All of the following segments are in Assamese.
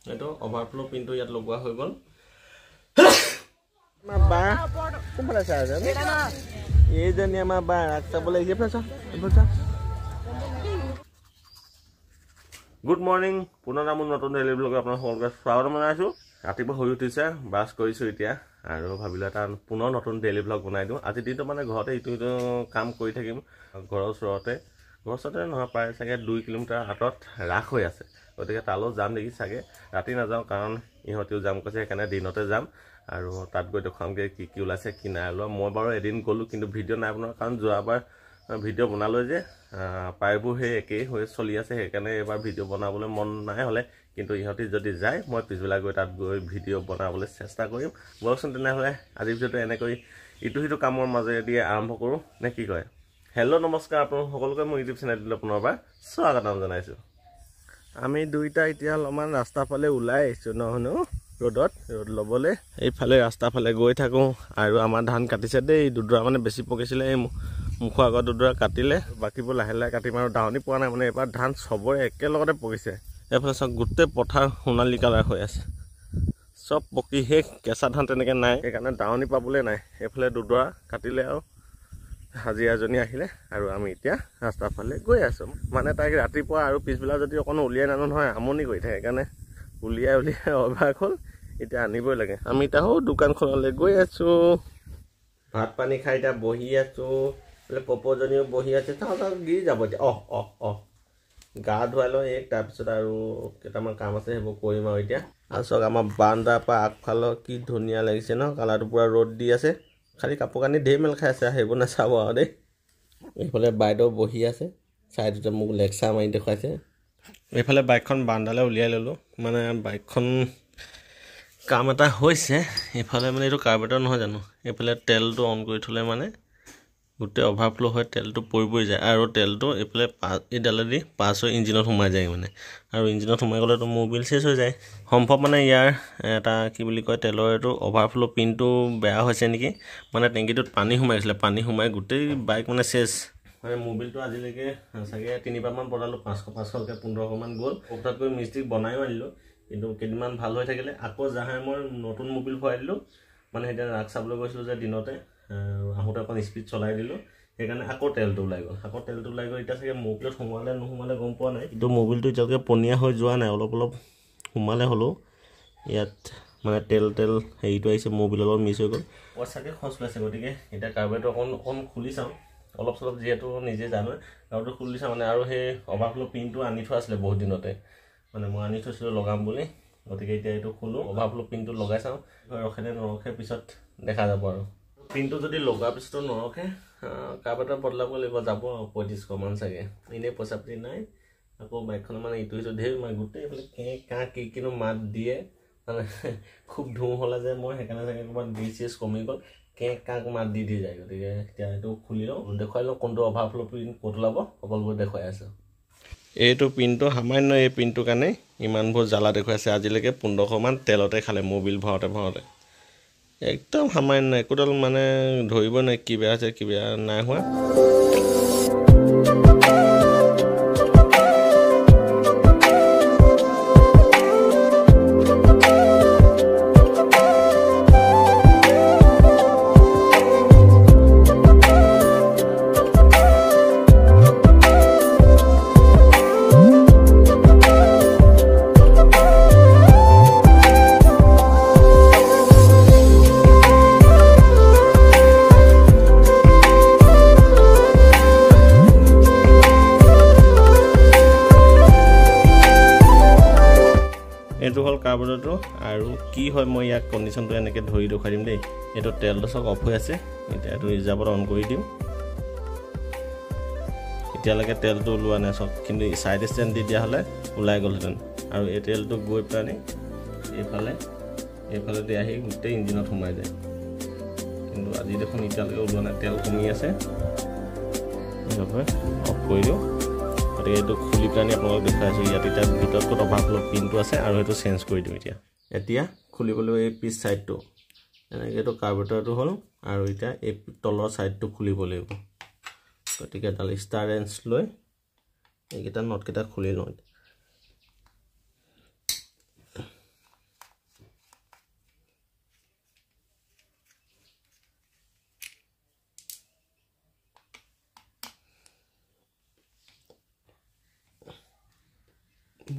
এইটো অভাৰফ্ল' পিনটো ইয়াত লগোৱা হৈ গ'ল। আমাৰ বা কোনফালে চাই আছে? এইজনী আমাৰ বা ৰাস চাবলৈ আহিছে। এইফালে চা, এইফালে চা। গুড মৰ্ণিং, পুনৰ মোৰ নতুন ডেইলি ব্লগ আপোনাৰ সকলোকে স্বাগতম জনাইছোঁ। ৰাতিপুৱা শুই উঠিছে, ব্ৰাছ কৰিছোঁ এতিয়া আৰু ভাবিলোঁ এটা পুনৰ নতুন ডেইলি ব্লগ বনাই দিওঁ। আজি দিনটো মানে ঘৰতে ইটো সিটো কাম কৰি থাকিম। ঘৰৰ ওচৰতে, ঘৰৰ ওচৰতে নহয়, প্ৰায় চাগে 2 কিলোমিটাৰ আঁতৰত ৰাস হৈ আছে, গতিকে তালৈও যাম নেকি চাগে। ৰাতি নাযাওঁ, কাৰণ ইহঁতিও যাম কৈছে, সেইকাৰণে দিনতে যাম আৰু তাত গৈ দেখুৱামগৈ কি কি ওলাইছে কি নাই ওলোৱা। মই বাৰু এদিন গ'লোঁ, কিন্তু ভিডিঅ' নাই বনোৱা, কাৰণ যোৱাবাৰ ভিডিঅ' বনালোঁ যে প্ৰায়বোৰ সেই একেই হৈ চলি আছে, সেইকাৰণে এইবাৰ ভিডিঅ' বনাবলৈ মন নাই হ'লে। কিন্তু ইহঁতি যদি যায়, মই পিছবেলা গৈ তাত গৈ ভিডিঅ' বনাবলৈ চেষ্টা কৰিম। ব'লকচোন তেনেহ'লে আজিৰ ভিডিঅ'টো এনেকৈ ইটো সিটো কামৰ মাজেদি আৰম্ভ কৰোঁ নে কি কয়। হেল্ল' নমস্কাৰ, আপোনালোক সকলোকে মোৰ ইউটিউব চেনেলটোলৈ পুনৰবাৰ স্বাগতম জনাইছোঁ। আমি দুইটা এতিয়া অলপমান ৰাস্তাৰ ফালে ওলাই আহিছোঁ নহনো, ৰ'দত ৰ'দ ল'বলৈ। এইফালে ৰাস্তাৰ ফালে গৈ থাকোঁ। আৰু আমাৰ ধান কাটিছে দেই, দুডৰা মানে বেছি পকিছিলে, এই মুখৰ আগত দুডৰা কাটিলে, বাকীবোৰ লাহে লাহে কাটিম। আৰু দাৱনি পোৱা নাই, মানে এইবাৰ ধান চবৰে একেলগতে পকিছে। এইফালে চাওক, গোটেই পথাৰ সোণালী কালাৰ হৈ আছে, চব পকি শেষ, কেঁচা ধান তেনেকৈ নাই, সেইকাৰণে দাৱনি পাবলৈ নাই। এইফালে দুডৰা কাটিলে আৰু হাজিৰা এজনী আহিলে আৰু আমি এতিয়া ৰাস্তাৰ ফালে গৈ আছোঁ। মানে তাইক ৰাতিপুৱা আৰু পিছবেলা যদি অকণ উলিয়াই নানো নহয়, আমনি কৰি থাকে, সেইকাৰণে উলিয়াই উলিয়াই অভ্যাস হ'ল, এতিয়া আনিবই লাগে। আমি এতিয়া সৌ দোকানখনলৈ গৈ আছোঁ। ভাত পানী খাই এতিয়া বহি আছোঁ। বোলে পপজনীও বহি আছে, চাওঁ চাওঁ গিৰি যাব এতিয়া। অহ অহ অহ, গা ধুৱাই লওঁ এক, তাৰপিছত আৰু কেইটামান কাম আছে সেইবোৰ কৰিম আৰু এতিয়া। আৰু চাওক আমাৰ বাৰান্দাৰ পৰা আগফালৰ কি ধুনীয়া লাগিছে ন, কালাৰটো পূৰা ৰ'দ দি আছে। খালি কাপোৰ কানি ধেৰ মেল খাই আছে, সেইবোৰ নাচাব আৰু দেই। এইফালে বাইদেউ বহি আছে, ছাইডতে মোক লেকচাৰ মাৰি দেখুৱাইছে। এইফালে বাইকখন বাৰান্দালৈ উলিয়াই ল'লোঁ, মানে বাইকখন কাম এটা হৈছে। এইফালে মানে এইটো কাৰ্বেটৰ নহয় জানো, এইফালে তেলটো অন কৰি থ'লে মানে গোটেই অভাৰফ্ল' হৈ তেলটো পৰি পৰি যায়, আৰু তেলটো এইফালে এইডালেদি পাছ হৈ ইঞ্জিনত সোমাই যায় মানে। আৰু ইঞ্জিনত সোমাই গ'লেতো মবিল চেচ হৈ যায়। সম্ভৱ মানে ইয়াৰ এটা কি বুলি কয়, তেলৰ এইটো অভাৰফ্ল' পিনটো বেয়া হৈছে নেকি, মানে টেংকিটোত পানী সোমাই গৈছিলে, পানী সোমাই গোটেই বাইক মানে চেচ। মানে মবিলটো আজিলৈকে চাগে তিনিবাৰমান বনালোঁ, 500 500কৈ 1500মান গ'ল। তাত গৈ মিস্ত্ৰীক বনায়ো আনিলোঁ, কিন্তু কেইদিনমান ভাল হৈ থাকিলে। আকৌ জাহাই মই নতুন মবিল ভৰাই দিলোঁ, মানে সেইদিনা ৰাস চাবলৈ গৈছিলোঁ যে দিনতে, আহোঁতে অকণ স্পীড চলাই দিলোঁ, সেইকাৰণে আকৌ তেলটো ওলাই গ'ল। আকৌ তেলটো ওলাই গ'ল। এতিয়া চাগে মবিলত সোমালে নোসোমালে গম পোৱা নাই, কিন্তু মবিলটো এতিয়ালৈকে পনীয়া হৈ যোৱা নাই, অলপ অলপ সোমালে হ'লেও ইয়াত মানে তেল তেল হেৰিটো আহিছে, মবিলৰ লগত মিক্স হৈ গ'ল, পইচাকে খৰচ ওলাইছে। গতিকে এতিয়া কাৰ্বেটো অকণ অকণ খুলি চাওঁ, অলপ চলপ যিহেতু নিজে জানোৱে, কাৰ্বেটো খুলি চাওঁ মানে। আৰু সেই অভাৰফ্ল' পিনটো আনি থোৱা আছিলে বহুত দিনতে, মানে মই আনি থৈছিলোঁ লগাম বুলি, গতিকে এতিয়া এইটো খোলোঁ, অভাৰফ্ল' পিনটো লগাই চাওঁ, ৰখে নে নৰখে পিছত দেখা যাব। আৰু পিনটো যদি লগোৱাৰ পিছতো নৰখে, কাৰ্বেটৰ বদলাব লাগিব, যাব আৰু 3500মান চাগে। এনেই পইচা পাতি নাই। আকৌ বাইকখনৰ মানে ইটো সিটো ধেৰ মানে গোটেই এইফালে কেঁ কাঁ কি কিনো মাত দিয়ে, মানে খুব ধুঁ হ'লে যে মই সেইকাৰণে চাগে ক'ৰবাত গ্ৰীজ চিজ কমি গ'ল, কেঁ কাঁক মাত দি দি যায়। গতিকে এতিয়া এইটো খুলি লওঁ, দেখুৱাই লওঁ কোনটো অভাৰফ্ল' পিন ক'ত ওলাব, সকলোবোৰ দেখুৱাই আছোঁ। এইটো পিনটো সামান্য, এই পিনটোৰ কাৰণে ইমানবোৰ জ্বালা দেখুৱাইছে। আজিলৈকে 1500মান তেলতে খালে মবিল ভৰাওঁতে ভৰাওঁতে, একদম সামান্য, একোডাল মানে ধৰিব নোৱাৰি কি বেয়া হৈছে কি বেয়া নাই হোৱা। এইটো হ'ল কাৰ্বৰেটৰটো। আৰু কি হয়, মই ইয়াক কণ্ডিশ্যনটো এনেকৈ ধৰি দেখুৱাই দিম দেই। এইটো তেলটো চব অফ হৈ আছে, এতিয়া এইটো ৰিজাৰ্ভত অন কৰি দিম। এতিয়ালৈকে তেলটো ওলোৱা নাই চব, কিন্তু ছাইড ষ্টেণ্ড দি দিয়া হ'লে ওলাই গ'লহেঁতেন। আৰু এই তেলটো গৈ পেলাই এইফালে এইফালেদি আহি গোটেই ইঞ্জিনত সোমাই যায়, কিন্তু আজি দেখোন এতিয়ালৈকে ওলোৱা নাই, তেল কমি আছে। অফ কৰি দিওঁ। গতিকে এইটো খুলি পেলাই আপোনালোকক দেখুৱাই আছোঁ। ইয়াত এতিয়া ভিতৰত ক'ত অভাৰফ্ল' পিনটো আছে আৰু সেইটো চেঞ্জ কৰি দিওঁ। এতিয়া এতিয়া খুলিবলৈ এই পিছ ছাইডটো এনেকৈ, এইটো কাৰ্বেটৰটো হ'ল, আৰু এতিয়া এই তলৰ ছাইডটো খুলিব লাগিব। গতিকে এডাল ষ্টাৰ ৰেঞ্চ লৈ এইকেইটা নটকেইটা খুলি লওঁ।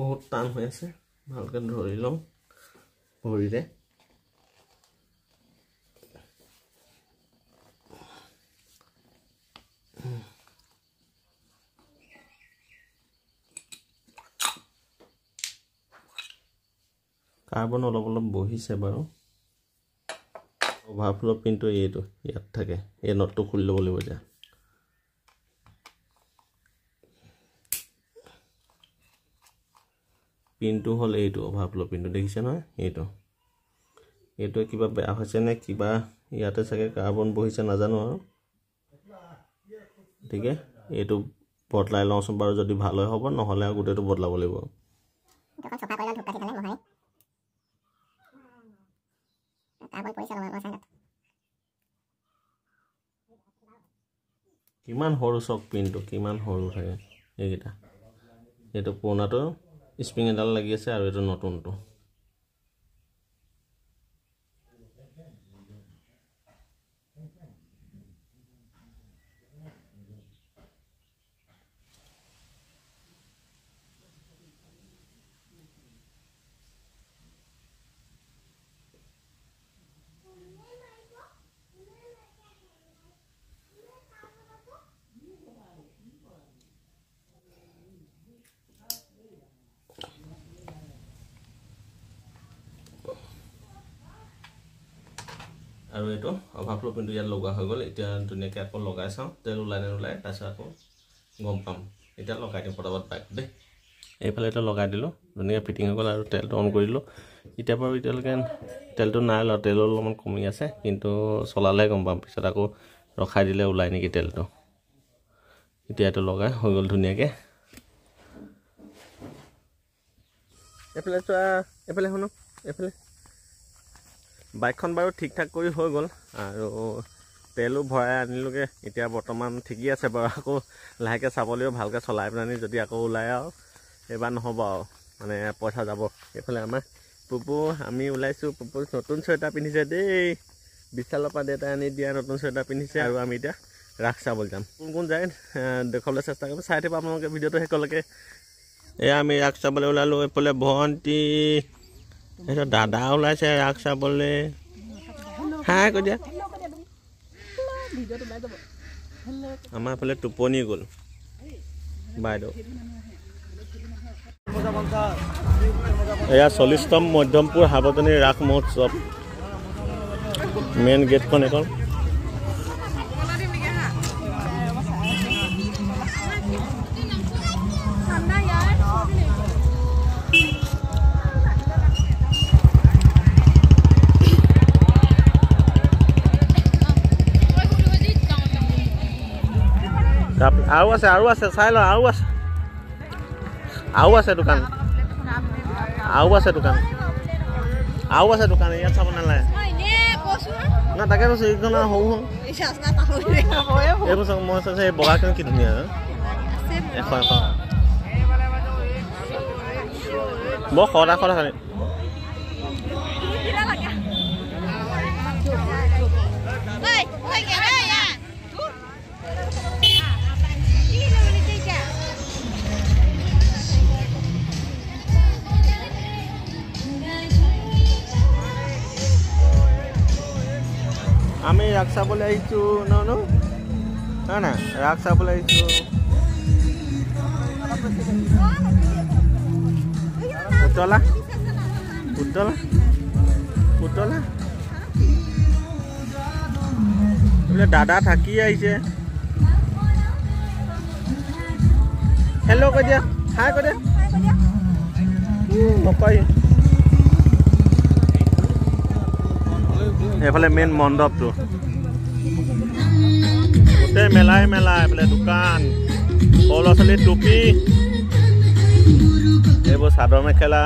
বহুত টান হৈ আছে, ভালকৈ ধৰি লওঁ ভৰিৰে। কাৰ্বন অলপ অলপ বহিছে বাৰু। অভাৰফ্ল' পিনটো এইটো ইয়াত থাকে, এই নটটো খুলি ল'ব লাগিব এতিয়া। পিনটো হ'ল এইটো অভাৰফ্ল' পিনটো, দেখিছে নহয়? এইটো এইটোৱে কিবা বেয়া হৈছে নে কিবা, ইয়াতে চাগে কাৰ্বন বহিছে, নাজানো আৰু। গতিকে এইটো বদলাই লওঁচোন বাৰু, যদি ভাল হয় হ'ব, নহ'লে আৰু গোটেইটো বদলাব লাগিব। কিমান সৰু চক পিনটো, কিমান সৰু থাকে এইকেইটা। এইটো পুৰণাটো স্প্ৰিং এডাল লাগি আছে আৰু এইটো নতুনটো। আৰু এইটো অভাৰফ্ল' পিনটো ইয়াত লগোৱা হৈ গ'ল। এতিয়া ধুনীয়াকৈ আকৌ লগাই চাওঁ তেল ওলাই নে নোলায়, তাৰপিছত আকৌ গম পাম। এতিয়া লগাই দিওঁ পটাপট বাইক দেই। এইফালে এইটো লগাই দিলোঁ, ধুনীয়াকৈ ফিটিং হৈ গ'ল আৰু তেলটো অন কৰি দিলোঁ। এতিয়া বাৰু এতিয়ালৈকে তেলটো নাই ওলোৱা, তেল অলপমান কমি আছে, কিন্তু চলালেহে গম পাম, পিছত আকৌ ৰখাই দিলে ওলাই নেকি তেলটো। এতিয়া এইটো লগাই হৈ গ'ল ধুনীয়াকৈ। এইফালে চোৱা, এইফালে শুনক, এইফালে বাইকখন বাৰু ঠিক ঠাক কৰি হৈ গ'ল আৰু তেলো ভৰাই আনিলোগৈ। এতিয়া বৰ্তমান ঠিকেই আছে বাৰু, আকৌ লাহেকৈ চাব লাগিব ভালকৈ চলাই পেলানি, যদি আকৌ ওলায় আৰু এইবাৰ নহ'ব আৰু, মানে পইচা যাব। এইফালে আমাৰ পুপু, আমি ওলাইছোঁ। পুপু নতুন চুৱেটাৰ পিন্ধিছে দেই, বিশালৰ পৰা দেউতাই আনি দিয়া নতুন চুৱেটাৰ পিন্ধিছে। আৰু আমি এতিয়া ৰাস চাবলৈ যাম, কোন কোন যায় দেখুৱাবলৈ চেষ্টা কৰিম, চাই থাকিব আপোনালোকে ভিডিঅ'টো শেষলৈকে। এয়া আমি ৰাস চাবলৈ ওলালোঁ। এইফালে ভণ্টি, তাৰপিছত দাদা ওলাইছে ৰাস চাবলৈ। হাই কৈ দিয়া। আমাৰ এইফালে টোপনি গ'ল বাইদেউ। এয়া 40তম মধ্যমপুৰ সাৰ্বজনীন ৰাস মহোৎসৱ, মেইন গেটখন এখন। আৰু আছে, আৰু আছে, চাই লওঁ, আৰু আছে, আৰু আছে দোকান, আৰু আছে দোকান, আৰু আছে দোকান, ইয়াত চাব নালাগে না। তাকে কৈছোঁ, এইখন সৰু সৰু এইবোৰ চাওক, মই চাইছোঁ এই বগাখন কি ধুনীয়া, এশ এশ বৰ সদা সদা খালি। আমি ৰাস চাবলৈ আহিছোঁ ন ন নাই ৰাস চাবলৈ আহিছোঁ। পুতলা পুতলা পুতলা, দাদা থাকি আহিছে। হেল্ল' কৈ দিয়া, হাই কৈ দিয়া, নকয়। এইফালে মেইন মণ্ডপটো, গোটেই মেলাই মেলা, এইফালে দোকান, সৰু ল'ৰা ছোৱালীৰ টুপি, এইবোৰ চাদৰ মেখেলা।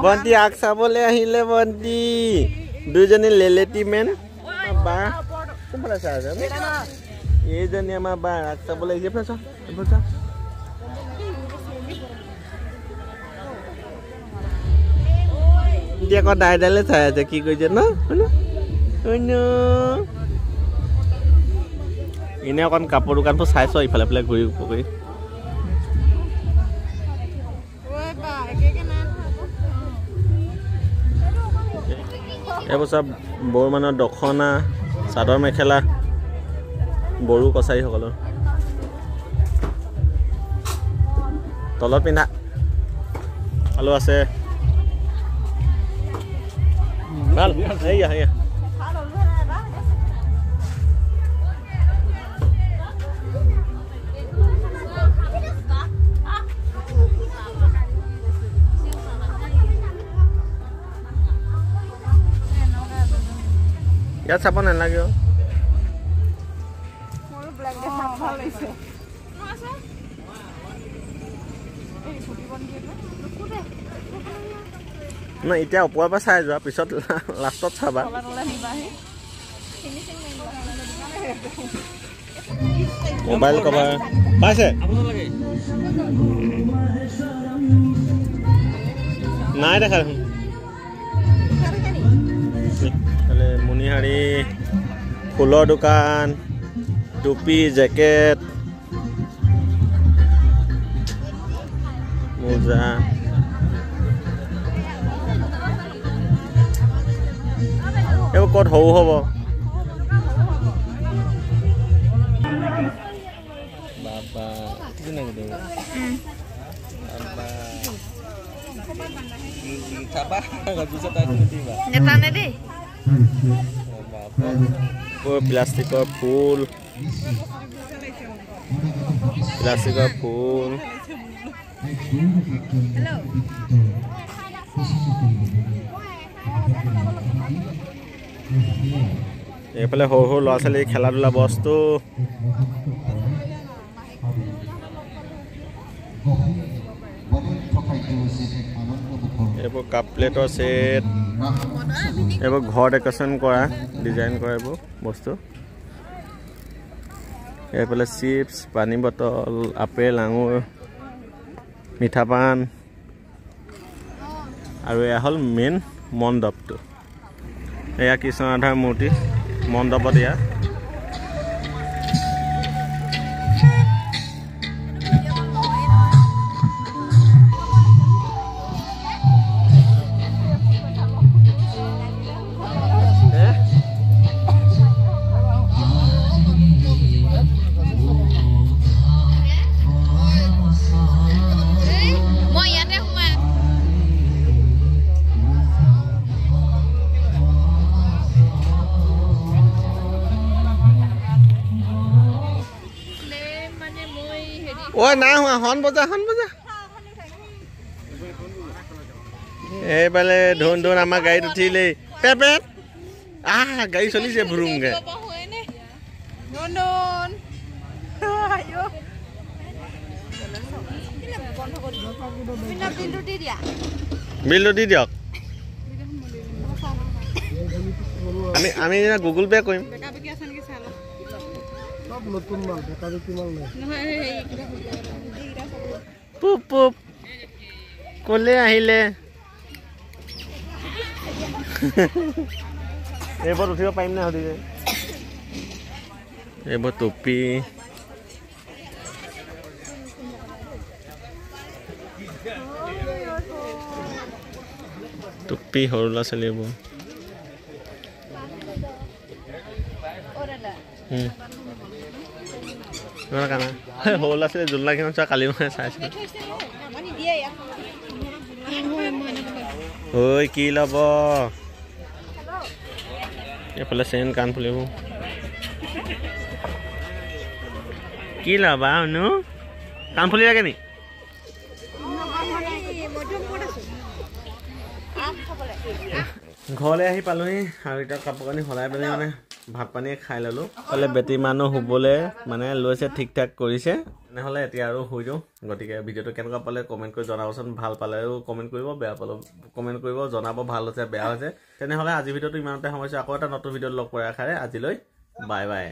বন্তি আগ চাবলৈ আহিলে, বন্তি দুইজনী লেলেটি মেন বা কোনফালে চাই আছে? এইজনী আমাৰ বা আগ চাবলৈ আহিছে। এইফালে চোৱা, এইফালে চোৱা। আকৌ দাইডালে চাই আছে, কি কৰিছে ন? এনেই অকণ কাপোৰ দোকানবোৰ চাইছোঁ ইফালে ফালে ঘূৰি পকি। এইবোৰ চব বড়ো মানুহৰ দখনা, চাদৰ মেখেলা, বড়ো কছাৰীসকলৰ তলত পিন্ধা আলু আছে। ভাল, এইয়া এইয়া ইয়াত চাব নালাগে। নাই, এতিয়া ওপৰৰ পৰা চাই যোৱা, পিছত লাষ্টত চাবা। মোবাইল কভাৰ পাইছে নাই দেখা দেখোন। মণিহাৰী ফুলৰ দোকান, টুপি, জেকেট, মোজা। এইবোৰ ক'ত সৰু হ'ব। বাবা প্লাষ্টিকৰ ফুল, প্লাষ্টিকৰ ফুল। এইফালে সৰু সৰু ল'ৰা ছোৱালী খেলা ধূলা বস্তু। এইবোৰ কাপ প্লেটৰ ছেট, এইবোৰ ঘৰ ডেক'ৰেশ্যন কৰা, ডিজাইন কৰা এইবোৰ বস্তু। এইফালে চিপছ, পানী বটল, আপেল, আঙুৰ, মিঠাপান। আৰু এয়া হ'ল মেইন মণ্ডপটো। এয়া কৃষ্ণ ৰাধাৰ মূৰ্তি মণ্ডপত। এয়া ঐ নাই হোৱা, হৰ্ণ বজা, হৰ্ণ বজা। এইফালে ধুন ধুন আমাৰ গাড়ীত উঠিলেই পেপেট। আহ, গাড়ী চলিছে ভুৰুংকে। বিলটো দি দিয়ক। আমি আমি গুগল পে' কৰিম। পুপ পুপ ক'লে আহিলে। এইবোৰত উঠিব পাৰিম নে সুধিছে। এইবোৰ টুপি, টুপি সৰু ল'ৰা ছোৱালী এইবোৰ। সৰু ল'ৰা ছোৱালী জোলনাকেইখন চোৱা, কালি মই চাইছিলোঁ। ঐ কি ল'ব? এইফালে চেন কাণফুলি এইবোৰ কি ল'বা? অনু কাণফুলি লাগে নি? ঘৰলৈ আহি পালোহি আৰু এতিয়া কাপোৰ কানি সলাই পেলাই মানে ভাত পানী খাই ল'লোঁ। ফালে বেটি মানুহ শুবলৈ মানে লৈছে, ঠিক ঠাক কৰিছে। তেনেহ'লে এতিয়া আৰু শুই দিওঁ। গতিকে ভিডিঅ'টো কেনেকুৱা পালে কমেণ্ট কৰি জনাবচোন। ভাল পালেও কমেণ্ট কৰিব, বেয়া পালেও কমেণ্ট কৰিব, জনাব ভাল হৈছে বেয়া হৈছে। তেনেহ'লে আজি ভিডিঅ'টো ইমানতে সামৰিছোঁ। আকৌ এটা নতুন ভিডিঅ'ত লগ কৰাৰ আশাৰে আজিলৈ বাই বাই।